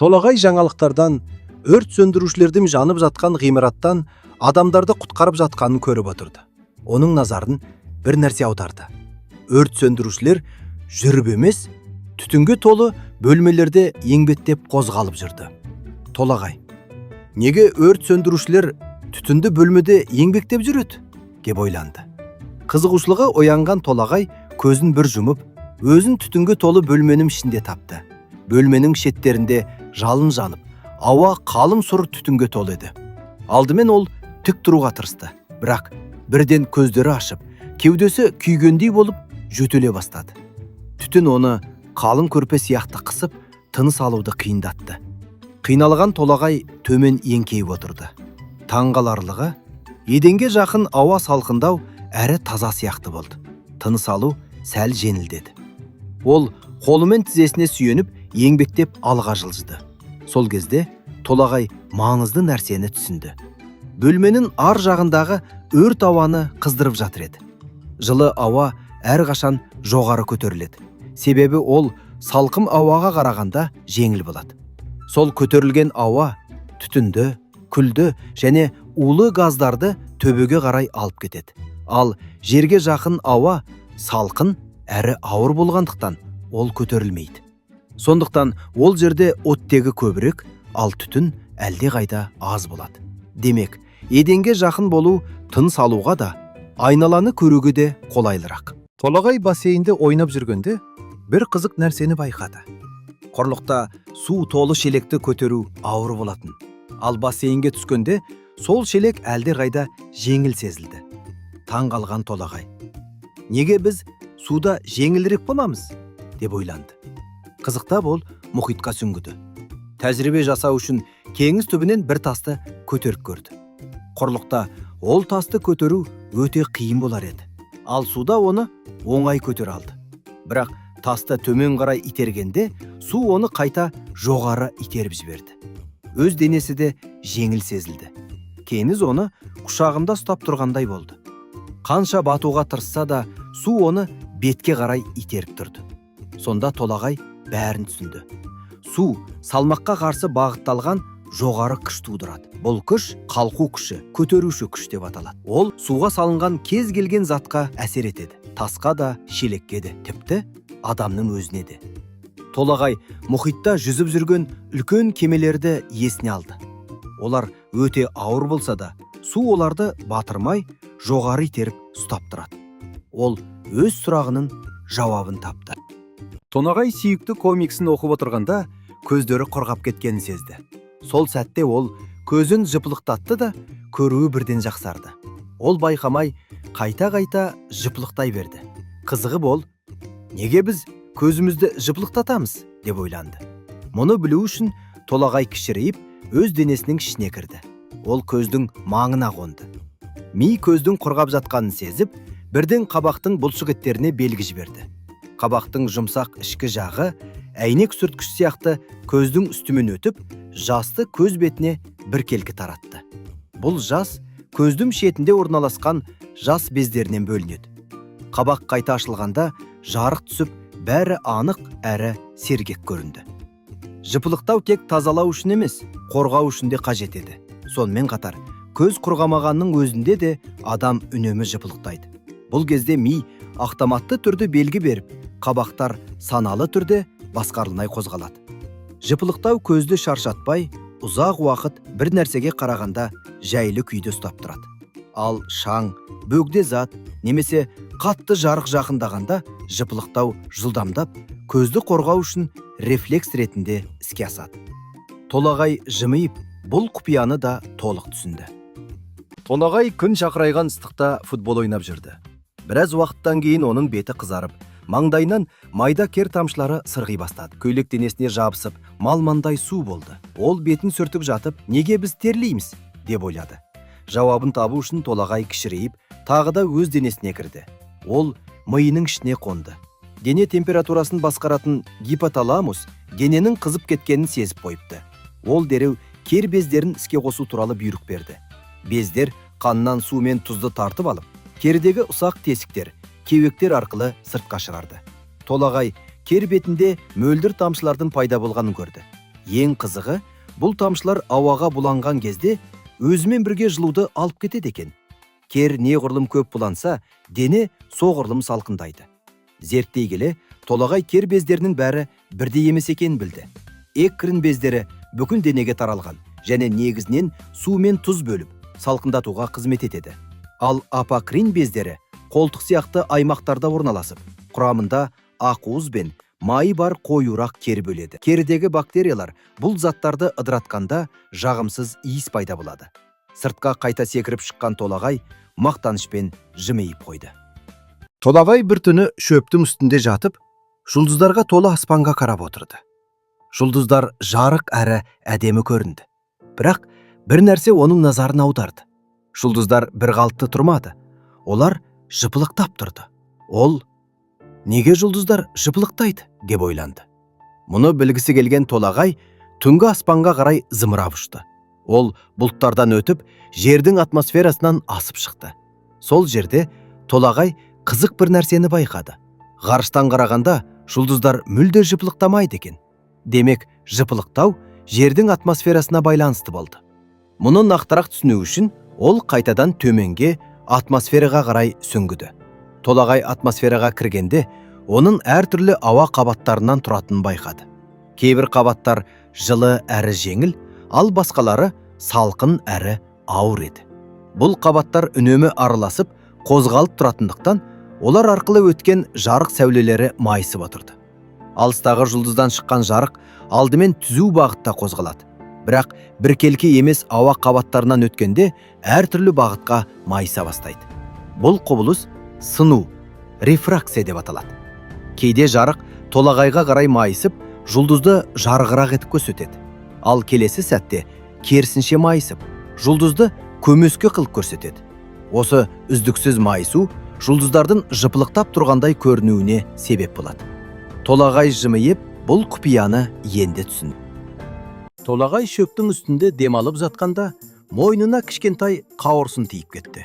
Толағай жаңалықтардан өрт сөндірушілердің жанып жатқан ғимараттан адамдарды құтқарып жатқанын көріп отырды. Оның назарын бір нәрсе аударды. Өрт сөндірушілер жүріп емес, түтінге толы бөлмелерде еңбектеп қозғалып жүрді. Толағай: «Неге өрт сөндірушілер түтінді бөлмеде еңбектеп жүреді?» – деп ойланды. Қызығушылығы оянған Толағай көзін бір жұмып, өзін түтінге толы бөлменің ішінде тапты. Бөлменің шеттерінде жалын жанып, ауа қалың сұр түтінге толы еді. Алдымен ол тік тұруға тырысты, бірақ бірден көздері ашып, кеудесі күйгендей болып жөтеле бастады. Түтін оны қалың көрпе сияқты қысып, тыныс алуды қиындатты. Қиналған Толағай төмен еңкейіп отырды. Таңғаларлығы, еденге жақын ауа салқындау әрі таза сияқты болды. Тыныс алу сәл жеңілдеді. Ол қолымен тізесіне сүйеніп, еңбектеп алға жылжыды. Сол кезде Толағай маңызды нәрсені түсінді. Бөлменің ар жағындағы өрт ауаны қыздырып жатыр еді. Жылы ауа әрқашан жоғары көтеріледі, себебі ол салқын ауаға қарағанда жеңіл болады. Сол көтерілген ауа түтінді, күлді және улы газдарды төбеге қарай алып кетеді. Ал жерге жақын ауа салқын әрі ауыр болғандықтан, ол көтерілмейді. Сондықтан ол жерде оттегі көбірек, ал түтін әлдеқайда аз болады. Демек, еденге жақын болу тыныс алуға да, айналаны көруге де қолайлырақ. Толағай бассейнде ойнап жүргенде бір қызық нәрсені байқады. Құрлықта су толы шелекті көтеру ауыр болатын, ал бассейнге түскенде сол шелек әлдеқайда жеңіл сезілді. Таң қалған Толағай: «Неге біз суда жеңілірек боламыз?» – деп ойланды. Қызықтап, ол мұхитқа сүңгіді. Тәжірибе жасау үшін теңіз түбінен бір тасты көтеріп көрді. Құрлықта ол тасты көтеру өте қиын болар еді, ал суда оны оңай көтере алды. Бірақ тасты төмен қарай итергенде, су оны қайта жоғары итеріп жіберді. Өз денесі де жеңіл сезілді. Теңіз оны құшағында ұстап тұрғандай болды. Қанша батуға тырысса да, су оны бетке қарай итеріп тұрды. Сонда Толағай бәрін түсінді. Су салмаққа қарсы бағытталған жоғары күш тудырады. Бұл күш қалқу күші, көтеруші күш деп аталады. Ол суға салынған кез келген затқа әсер етеді: тасқа да, шелекке де, тіпті адамның өзіне де. Толағай мұхитта жүзіп жүрген үлкен кемелерді есіне алды. Олар өте ауыр болса да, су оларды батырмай, жоғары итеріп ұстап тұрады. Ол өз сұрағының жауабын тапты. Толағай сүйікті комиксін оқып отырғанда көздері құрғап кеткенін сезді. Сол сәтте ол көзін жыпылықтатты да, көруі бірден жақсарды. Ол байқамай қайта-қайта жыпылықтай берді. Қызығып, ол: «Неге біз көзімізді жыпылықтатамыз?» – деп ойланды. Мұны білу үшін Толағай кішірейіп, өз денесінің ішіне кірді. Ол көздің маңына қонды. Ми көздің құрғап жатқанын сезіп, бірден қабақтың бұлшық еттеріне белгі жіберді. Қабақтың жұмсақ ішкі жағы әйнек сүрткіш сияқты көздің үстімен өтіп, жасты көз бетіне біркелкі таратты. Бұл жас көздің шетінде орналасқан жас бездерінен бөлінеді. Қабақ қайта ашылғанда, жарық түсіп, бәрі анық әрі сергек көрінді. Жыпылықтау тек тазалау үшін емес, қорғау үшін де қажет еді. Сонымен қатар, көз құрғамағанның өзінде де адам үнемі жыпылықтайды. Бұл кезде ми автоматты түрде белгі беріп, қабақтар саналы түрде басқарылмай қозғалады. Жыпылықтау көзді шаршатпай, ұзақ уақыт бір нәрсеге қарағанда жайлы күйде ұстап тұрады. Ал шаң, бөгде зат немесе қатты жарық жақындағанда, жыпылықтау жылдамдап, көзді қорғау үшін рефлекс ретінде іске асады. Толағай жымиып, бұл құпияны да толық түсінді. Толағай күн шақырайған ыстықта футбол ойнап жүрді. Біраз уақыттан кейін оның беті қызарып, маңдайынан майда тер тамшылары сырғи бастады. Көйлек денесіне жабысып, малмандай су болды. Ол бетін сүртіп жатып: «Неге біз терлейміз?» – деп ойлады. Жауабын табу үшін Толағай кішірейіп, тағы да өз денесіне кірді. Ол миының ішіне қонды. Дене температурасын басқаратын гипоталамус дененің қызып кеткенін сезіп қойыпты. Ол дереу кер бездерін іске қосу туралы бұйрық берді. Бездер қаннан су мен тұзды тартып алып, терідегі ұсақ тесіктер, кеуектер арқылы сыртқа шығарды. Толағай кер бетінде мөлдір тамшылардың пайда болғанын көрді. Ең қызығы, бұл тамшылар ауаға буланған кезде өзімен бірге жылуды алып кетеді екен. Кер неғұрлым көп буланса, дене соғұрлым салқындайды. Зерттей келе, толағай кер бездерінің бәрі бірдей емес екенін білді. Эккрин бездері бүкіл денеге таралған және негізінен су мен тұз бөліп, салқындатуға қызмет етеді. Ал апокрин бездері қолтық сияқты аймақтарда орналасып, құрамында ақуыз бен майы бар қоюырақ кер бөледі. Керідегі бактериялар бұл заттарды ыдыратқанда жағымсыз иіс пайда болады. Сыртқа қайта секіріп шыққан толағай мақтанышпен жымиып қойды. Толағай бір түні шөптің үстінде жатып, жұлдыздарға толы аспанға қарап отырды. Жұлдыздар жарық әрі әдемі көрінді. Бірақ бір нәрсе оның назарын аударды. Жұлдыздар бір қалыпты тұрмады. Олар жыпылықтап тұрды. Ол, неге жұлдыздар жыпылықтайды деп ойланды. Мұны білгісі келген толағай түнгі аспанға қарай зымырап ұшты. Ол бұлттардан өтіп, жердің атмосферасынан асып шықты. Сол жерде толағай қызық бір нәрсені байқады. Ғарыштан қарағанда жұлдыздар мүлде жыпылықтамайды екен. Демек, жыпылықтау жердің атмосферасына байланысты болды. Мұны нақтырақ түсіну үшін ол қайтадан төменге атмосфераға қарай сүңгіді. Толағай атмосфераға кіргенде, оның әртүрлі ауа қабаттарынан тұратынын байқады. Кейбір қабаттар жылы әрі жеңіл, ал басқалары салқын әрі ауыр еді. Бұл қабаттар үнемі араласып, қозғалып тұратындықтан, олар арқылы өткен жарық сәулелері майысып отырды. Алыстағы жұлдыздан шыққан жарық алдымен түзу бағытта қозғалады. Бірақ біркелкі емес ауа қабаттарынан өткенде әртүрлі бағытқа майыса бастайды. Бұл құбылыс сыну, рефракция деп аталады. Кейде жарық толағайға қарай майысып, жұлдызды жарығырақ етіп көрсетеді. Ал келесі сәтте керісінше майысып, жұлдызды көмескі қылып көрсетеді. Осы үздіксіз майысу жұлдыздардың жыпылықтап тұрғандай көрінуіне себеп болады. Толағай жымиып, бұл құпияны енді түсінді. Толағай шөптің үстінде демалып жатқанда, мойнына кішкентай қауырсын тиіп кетті.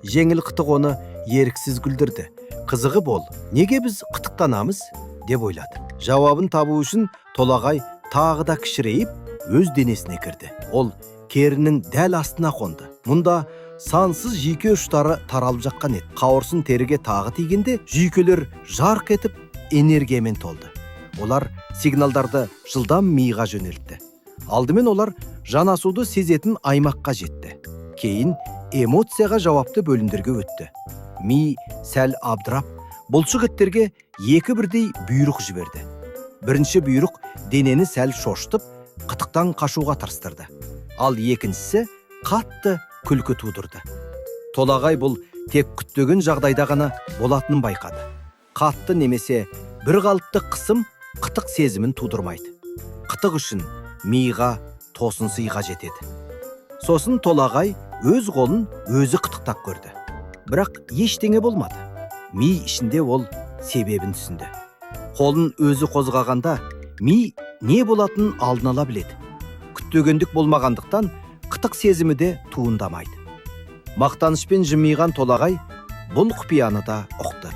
Жеңіл қытық оны еріксіз күлдірді. Қызығы бол, неге біз қытықтанамыз деп ойлады. Жауабын табу үшін толағай тағы да кішірейіп, өз денесіне кірді. Ол керінің дәл астына қонды. Мұнда сансыз жүйке ұштары таралып жатқан еді. Қауырсын теріге тағы тигенде жүйкелер жарқ етіп энергиямен толды. Олар сигналдарды жылдам миға жөнелтті. Алдымен олар жанасуды сезетін аймаққа жетті. Кейін эмоцияға жауапты бөлімдерге өтті. Ми сәл абдырап, бұлшық еттерге екі бірдей бұйрық жіберді. Бірінші бұйрық денені сәл шошытып, қытықтан қашуға тырыстырды. Ал екіншісі қатты күлкі тудырды. Толағай бұл тек күтпеген жағдайда ғана болатынын байқады. Қатты немесе бір қалыпты қысым қытық сезімін тудырмайды. Қытық үшін миға тосын сый қажет еді. Сосын толағай өз қолын өзі қытықтап көрді. Бірақ ештеңе болмады. Ми ішінде ол себебін түсінді. Қолын өзі қозғағанда ми не болатынын алдын ала біледі. Күтпегендік болмағандықтан қытық сезімі де туындамайды. Мақтанышпен жымиған толағай бұл құпияны да ұқты.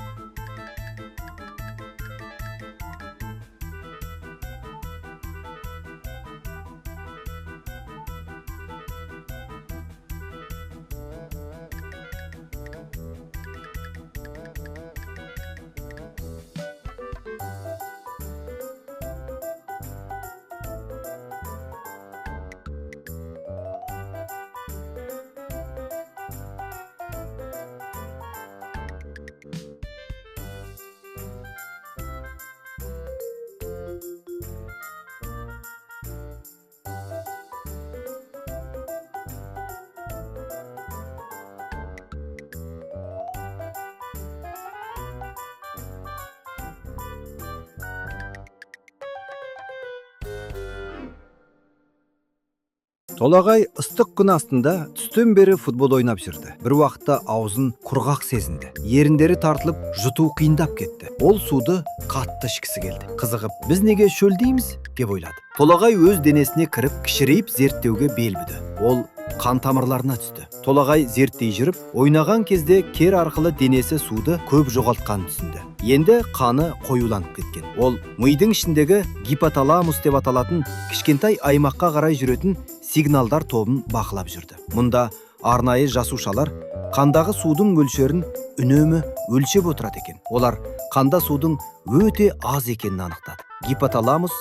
Толағай ыстық күн астында түстен бері футбол ойнап жүрді. Бір уақытта аузын құрғақ сезінді. Еріндері тартылып, жұту қиындап кетті. Ол суды қатты ішкісі келді. Қызығып, біз неге шөлдейміз деп ойлады. Толағай өз денесіне кіріп, кішірейіп зерттеуге бел буды. Ол қан тамырларына түсті. Толағай зерттей жүріп, ойнаған кезде кер арқылы денесі суды көп жоғалтқанын түсінді. Енді қаны қоюланып кеткен. Ол мидың ішіндегі гипоталамус деп аталатын кішкентай аймаққа қарай жүретін сигналдар тобын бақылап жүрді. Мұнда арнайы жасушалар қандағы судың мөлшерін үнемі өлшеп отырады екен. Олар қанда судың өте аз екенін анықтады. Гипоталамус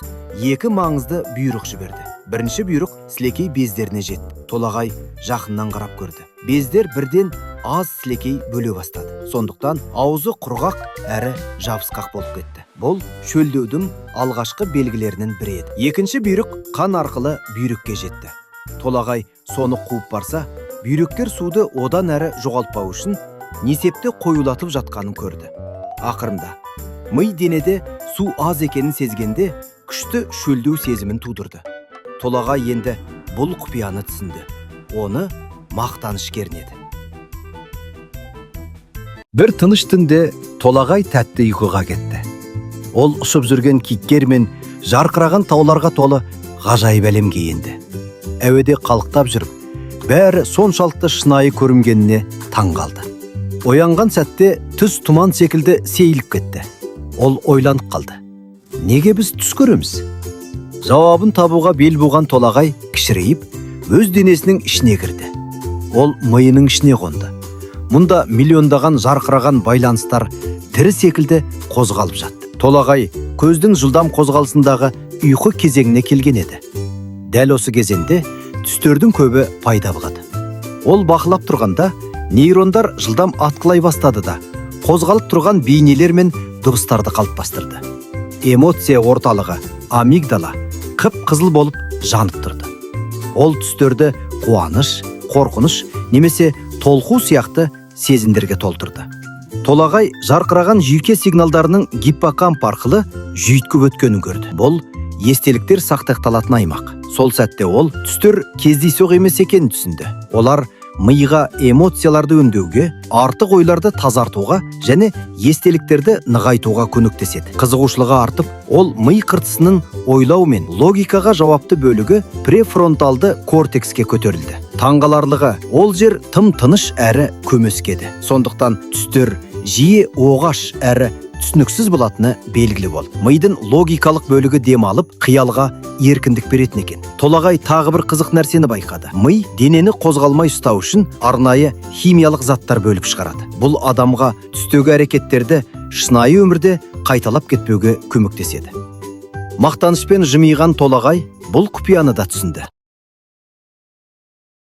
екі маңызды бұйрық жіберді. Бірінші бұйрық сілекей бездеріне жетті. Толағай жақыннан қарап көрді. Бездер бірден аз сілекей бөле бастады. Сондықтан аузы құрғақ әрі жабысқақ болып кетті. Бұл шөлдеудің алғашқы белгілерінің бірі еді. Екінші бұйрық қан арқылы бүйрекке жетті. Толағай соны қуып барса, бүйректер суды одан әрі жоғалтпау үшін несепті қоюлатып жатқанын көрді. Ақырында ми денеде су аз екенін сезгенде, күшті шөлдеу сезімін тудырды. Толағай енді бұл құпияны түсінді. Оны мақтаныш кернеді. Бір тыныш түнде Толағай тәтті ұйқыға кетті. Ол ұшып жүрген киіктер мен жарқыраған тауларға толы ғажайып әлемге енді. Әуеде қалықтап жүріп, бәрі соншалықты шынайы көрінгеніне таң қалды. Оянған сәтте түс тұман секілді сейіліп кетті. Ол ойланып қалды: неге біз түс көреміз? Жауабын табуға бел буған Толағай кішірейіп, өз денесінің ішіне кірді. Ол миының ішіне қонды. Мұнда миллиондаған жарқыраған байланыстар тірі секілді қозғалып жатты. Толағай көздің жылдам қозғалысындағы ұйқы кезеңіне келген еді. Дәл осы кезеңде түстердің көбі пайда болады. Ол бақылап тұрғанда, нейрондар жылдам атқылай бастады да, қозғалып тұрған бейнелер мен дыбыстарды қалыптастырды. Эмоция орталығы амигдала қып қызыл болып жанып тұрды. Ол түстерді қуаныш, қорқыныш немесе толқу сияқты сезімдерге толтырды. Толағай жарқыраған жүйке сигналдарының гиппокамп арқылы жүйткіп өткенін көрді. Бұл естеліктер сақталатын аймақ. Сол сәтте ол түстер кездейсоқ емес екенін түсінді. Олар миға эмоцияларды өңдеуге, артық ойларды тазартуға және естеліктерді нығайтуға көмектеседі. Қызығушылығы артып, ол ми қыртысының ойлау мен логикаға жауапты бөлігі префронталды кортекске көтерілді. Таңғаларлығы, ол жер тым тыныш әрі көмескі еді. Сондықтан түстер жиі оғаш әрі түсініксіз болатыны белгілі болды. Мидың логикалық бөлігі демалып, қиялға еркіндік беретін екен. Толағай тағы бір қызық нәрсені байқады. Ми денені қозғалмай ұстау үшін арнайы химиялық заттар бөліп шығарады. Бұл адамға түстегі әрекеттерді шынайы өмірде қайталап кетпеуге көмектеседі. Мақтанышпен жымиған Толағай бұл құпияны да түсінді.